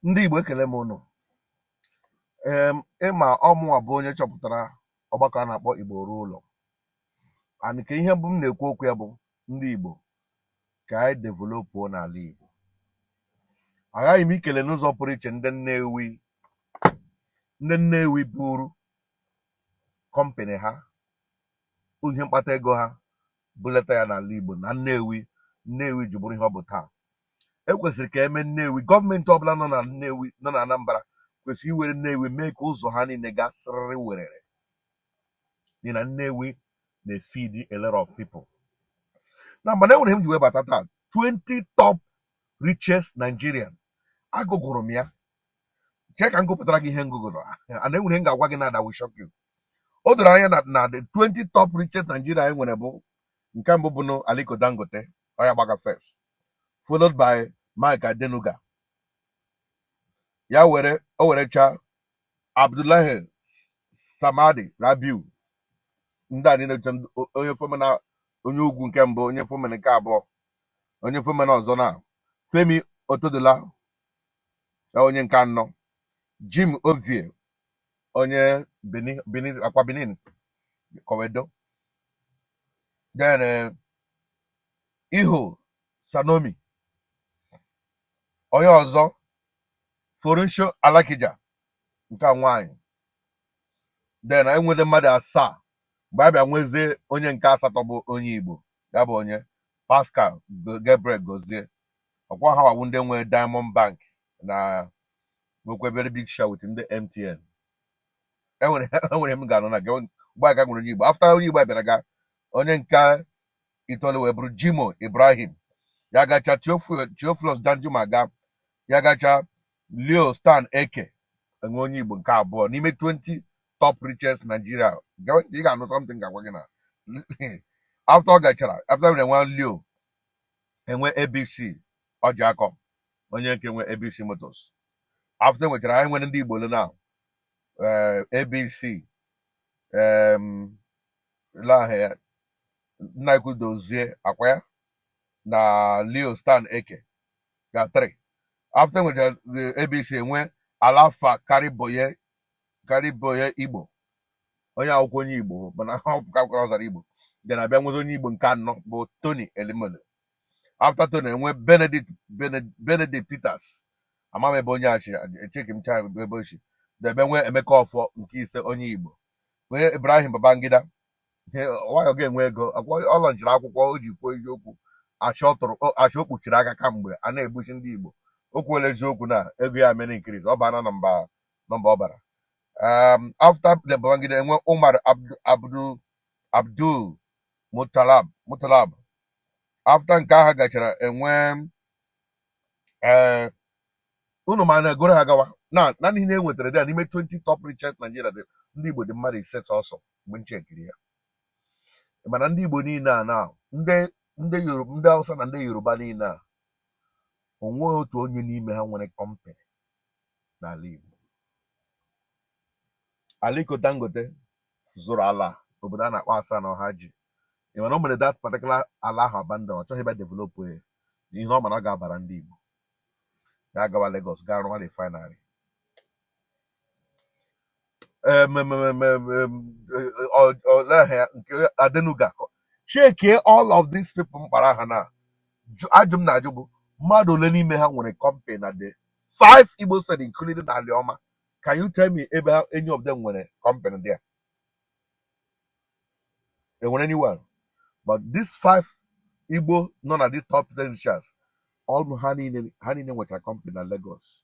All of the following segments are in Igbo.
Ndị Igbo, ekele m ụnụ. Ịma ọmụnwa bụ onye chọpụtara ọgbakọ a na-akpọ Igbo Ruo Ụlọ, and ka ihe mbụ m na-ekwu okwu ya bụ ndị Igbo, ka anyị developuo n'ala Igbo. Aghaghị m ikele n'ụzọ pụrụ iche ndị Nnewi, ndị Nnewi buru company ha, ihe mkpata ego ha, bulata ya n'ala Igbo na Nnewi. Nnewi ji bụrụ ihe ọ bụ taa. Ekwesịrị ka eme Nnewi, gọọmenti ọbụla nọ na Nnewi, nọ na Anambra, kwesịrị iwere Nnewi mee ka ụzọ ha niile gaa sịrịrị werere, n'ihi na Nnewi na-efeed a lot of people. Na mana enwere m ji wee bata taa, 20 top richest Nigerian. Agụgụrụ m ya, chee ka m gụpụtara gị ihe ngụgụrụ, and enwere ihe m ga-agwa gị na that will shock you. O doro anya na the 20 top richest Nigeria anyị nwere bụ, nke mbụ bụ Aliko Dangote, ọ ya gbaga first, followed by Mike Adenuga, ya were o werecha Abdullahi Samadi Rabiu. Ndị a niile cha onye fomena, onye ugwu nke mbụ, onye fomena nke abụọ, onye fomena ọzọ na Femi Otedola ya, onye nke anọ Jim Ovie, onye Benin, Benin akwa Benin Kowedo, then Iho Sanomi, onye ọzọ Forunsho Alakija nke a nwaanyị. Then enwere mmadụ asaa. Mgbe a bịa nwezie onye nke asatọ bụ onye Igbo, ya bụ onye Pascal Gabriel Gozie. Ọkwa ha wawu ndị nwe Diamond Bank na nwekwa very big share with ndị MTN. Enwere m ga-anọ na mgbe aka nwere onye Igbo. After onye Igbo bịara ga, onye nke itoolu wee bụrụ Jimoh Ibrahim, ya gacha Theophilus Danjuma, ga ya gacha Leo Stan Eke. Enwe onye Igbo nke abụọ n'ime 20 top richest Nigeria. Gee ntị, ị ga-anụ something ga-agwa gị na after ọ gachara, after enwe Leo, enwe ABC Ọjịakọ, onye nke nwe ABC Motors. After enwechara, anyị nwere ndị Igbo ole na ABC laha ya nna ikwu dozie akwa ya na Leo Stan Eke ga 3. After nwechara ABC, enwe Alafa Kariboye, Kariboye Igbo, onye akwụkwọ onye Igbo, mana ọ pụtakwara ọzara Igbo. Then abịa nwezi onye Igbo nke anọ bụ Tony Elumelu. After Tony, enwe Benedict Peters, ama m ebe onye achị, echeki m cha ebe o si. Then ebe nwee Emeka Ọfọ nke ise, onye Igbo, nwee Ibrahim Babangida. Nwayọ ga-enwe ego ọ lọnchiri akwụkwọ o ji kwuo eziokwu, achị ọ tụrụ, achị o kpuchiri aka kamgbe a na-egbuchi ndị Igbo. O kwuola eziokwu na ego ya mere increase, ọ bara na nọmba nọmba ọ bara. After the Babangida, enwe Umar Abdul Mutalab. After nke ahụ gachara, enwe ee unu ma na egoro ha gawa na naanị ihe e nwetara dị a n'ime 20 top richest Nigeria dị, ndị Igbo dị mmadụ ise sọsọ mgbe nchekiri ya. Mana ndị Igbo niile a na ndị Yoruba, ndị Hausa na ndị Yoruba niile a, onwe otu onye n'ime ha nwere company n'ala Igbo. Aliko Dangote zụrụ ala obodo a na-akpọ Asa na Ọhaji. Ị mana o mere that particular ala ahụ abandon, ọ chọghị ebe develop ya, n'ihe ọ mara ọ ga-abara ndị Igbo. Ya gawa Lagos gaa rụwa refinery. Olee aha ya nke Adenuga? Chekie all of these people mkpara ha na ajụ m na-ajụ bụ, mmadụ ole n'ime ha nwere company na the five Igbo states, including Alioma? Can you tell me ebe any of them nwere company there? Enwere anyone? But these five Igbo nọ na these top 10 richest, all ha niile nwechara company na Lagos,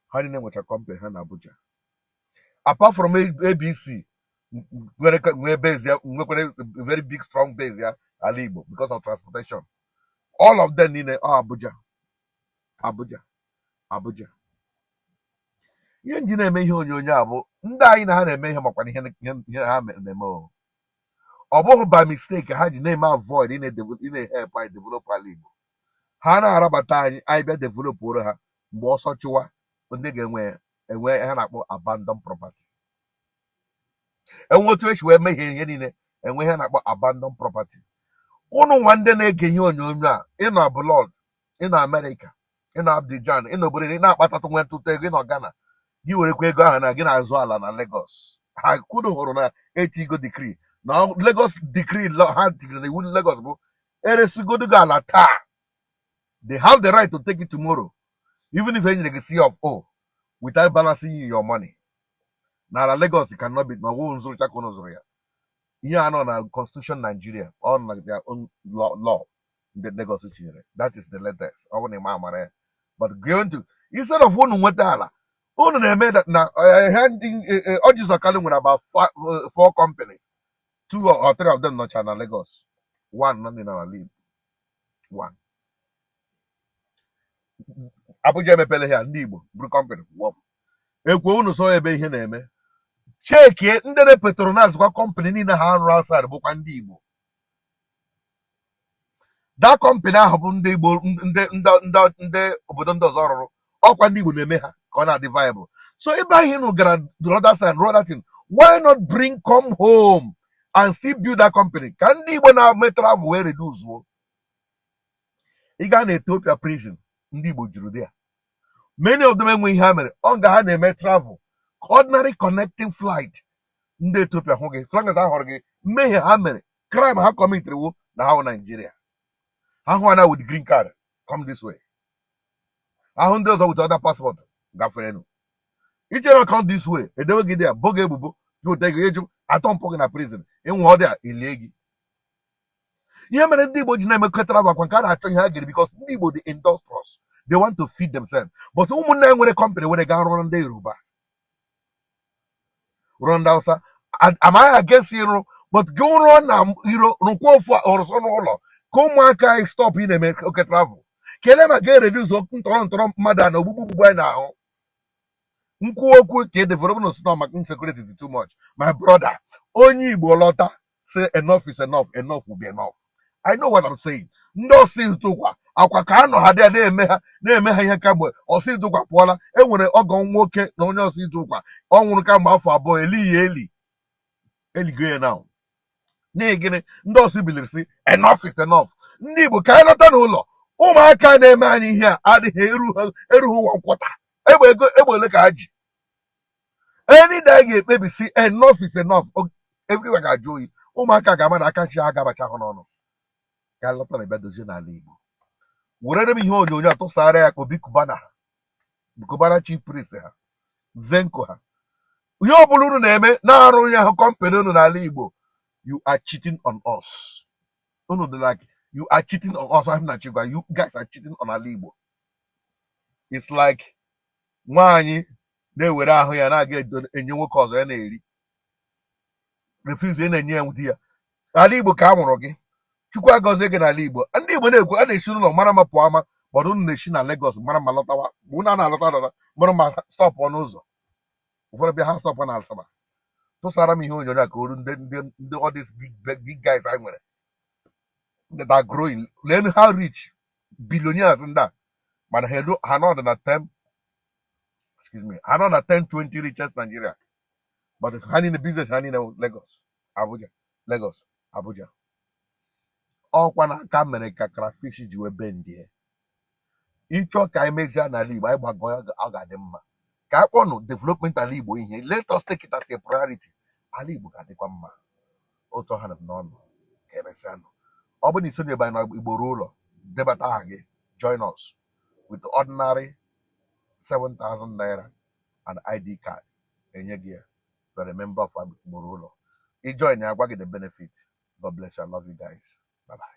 ha niile nwechara company ha na Abuja, apart from ABC nwere nwee base ya, nwekwara very big strong base ya ala Igbo because of transportation. All of them niile ọ Abuja, Abuja, Abuja. Ihe nji na-eme ihe onyonyo a bụ ndị anyị na ha na-eme ihe, makwana ihe ha na-eme o. Ọ bụghị by mistake ha ji na-eme avoid ị na-help anyị develop ala Igbo. Ha na-arabata anyị, anyị bịa develop oro ha. Mgbe ọsọ chụwa, ndị ga-enwe enwe ha na-akpọ abandon property. Enwe otu esi wee mehie ihe niile, enwe ihe na-akpọ abandon property. Ụnụ nwa ndị na-ege ihe onyonyo a, ịnọ abroad, ịnọ Amerịka, Ịnọ Abidjan, ịnọ obodo ị na-akpatatụ nwetụta ego, ịnọ Ghana, gị werekwa ego ahụ na gị na-azụ ala na Lagos. Ha kwuru hụrụ na etigo decree na Lagos decree law ha tiri na iwu Lagos bụ eresigodo gị ala taa, they have the right to take it tomorrow, even if e nyere gị C of O without balancing you your money. Na ala Lagos cannot be na ọwụ nzụrụcha ka unu zụrụ ya. Ihe a nọ na constitution Nigeria, ọ nọ na their own law ndị Lagos tinyere. That is the latest. Ọ bụ na ịma amara ya, but going to instead of unu nweta ala unu na-eme that na ha ndị Orji Uzor Kalu nwere about four companies. Two or three of them nọcha na Lagos, one nọ na ala Igbo, one Abuja. Emepele ha ndị Igbo bụrụ company wọm ekwe unu so ebe ihe na-eme. Chekie ndị na-patronize kwa company niile ha rụrụ outside bụkwa ndị Igbo. That company ahụ bụ ndị Igbo, ndị obodo ndị ọzọ rụrụ, ọkwa ndị Igbo na-eme ha ka ọ na-adị viable. So ebe ahụ ị gara the other side rụọ that thing, why not bring come home and still build that company ka ndị Igbo na-eme travel wee reduce? Ị gaa na Ethiopia prison, ndị Igbo juru there. Many of them enweghị ihe ha mere. Ọ nga ha na-eme travel, ordinary connecting flight, ndị Ethiopia hụ gị flankers, ha hụrụ gị. Mmehie ha mere, crime ha committed wo na ha wụ Nigeria. Ha hụ ana with green card, come this way. Ahụ ndị ọzọ with other passport gafere. Ichere come this way, edewe gị there, bo gị ebubo gị, weta ego eju atọ mpụ gị na prison. Ịnwụ ọ dị a elie gị. Ihe mere ndị Igbo ji na-emekọtara akwa nke a na-achọ ihe ha gere, because ndị Igbo dị industrious, they want to feed themselves. But ụmụnne nwere company were gaa rụọ ndị Yoruba, rụọ ndị Hausa. Amaghị against ịrụ, but gị rụọ na iro, rụkwa ofu ọrụsọ n'ụlọ ka ụmụaka anyị stop ị na-eme oke travel. Kelee ma ga-ereduce ntọrọ ntọrọ mmadụ a na ogbugbu gbugbu anyị na-ahụ. Nkwu okwu ka e develop no snow maka insecurity dị too much. My brother, onye Igbo lọta, say enough is enough, enough will be enough. I know what I'm saying. Ndị ọsị ntụkwa akwa ka a nọ ha dị na-eme ha, na-eme ha ihe kamgbe. Ọsị ntụkwa pụọla. E nwere ọgọ nwoke na onye ọsị ntụkwa, ọ nwụrụ kamgbe afọ 2, eli ya eli, eligo ya now. N'ihi gịnị? Ndị ọsị biliri si enough is enough. Ndị Igbo, ka anyị lọta n'ụlọ. Ụmụaka na-eme anyị ihe a adịghị erughị ụwa nkwọta egbe ego egbe ole ka ha ji. Any day ga-ekpebi si enough is enough, everywhere ga-ajụ oyi. Ụmụaka ga-ama na aka chi ha ga-abacha ahụ n'ọnụ. Ka anyị lọta na ebe dozie n'ala Igbo. Were m ihe onyonyo a tụsara ya ka Obi Cubana ha, Cubana Chief Priest ha, Zenko ha. Ihe ọbụla unu na-eme na-arụ ya ahụ company unu n'ala Igbo, you are cheating on us. Unu dị like you are cheating on us. Ahụ na chigwa, you guys are cheating on ala Igbo. It's like nwaanyị na-ewere ahụ ya na-aga enye nwoke ọzọ ya na-eri, refuse ị na-enye ya di ya. Ala Igbo ka a mụrụ gị, Chukwu agọzie gị n'ala Igbo. Ndị Igbo na-ekwu a na-esi n'ụlọ mara ma pụọ ama, but unu na-esi na Lagos mara ma lọtawa. Unu a na-alọta alọta mara ma stop n'ụzọ. Ụfọdụ bịa, ha stop na Asaba. Tụsara m ihe onyonyo a ka oru ndị all these big big guys anyị nwere that are growing. Learn how rich billionaires ndị a, mana ha nọ na 10, excuse me, ha nọ na 10 20 richest Nigeria, but ha niile business ha niile Lagos, Abuja, Lagos, Abuja. Ọkwa n'aka mere ka crayfish ji wee bendie. Ịchọ ka anyị mezie n'ala Igbo, anyị gbagọ ya, ọ ga-adị mma. Ka a kpọnụ development ala Igbo ihe. Let us take it as a priority. Ala Igbo ga-adịkwa mma. Otu ọha nọ n'ọnụ. Ka emesịa nụ. Ọ bụrụ na isonyebe anyị na Igbo ruo ụlọ, debata aha gị, join us with ordinary 7,000 naira and ID card enye gị ya. You are a member of Igbo ruo ụlọ. I join ya, gwa gị the benefit. God bless you. I love you guys. Bye bye.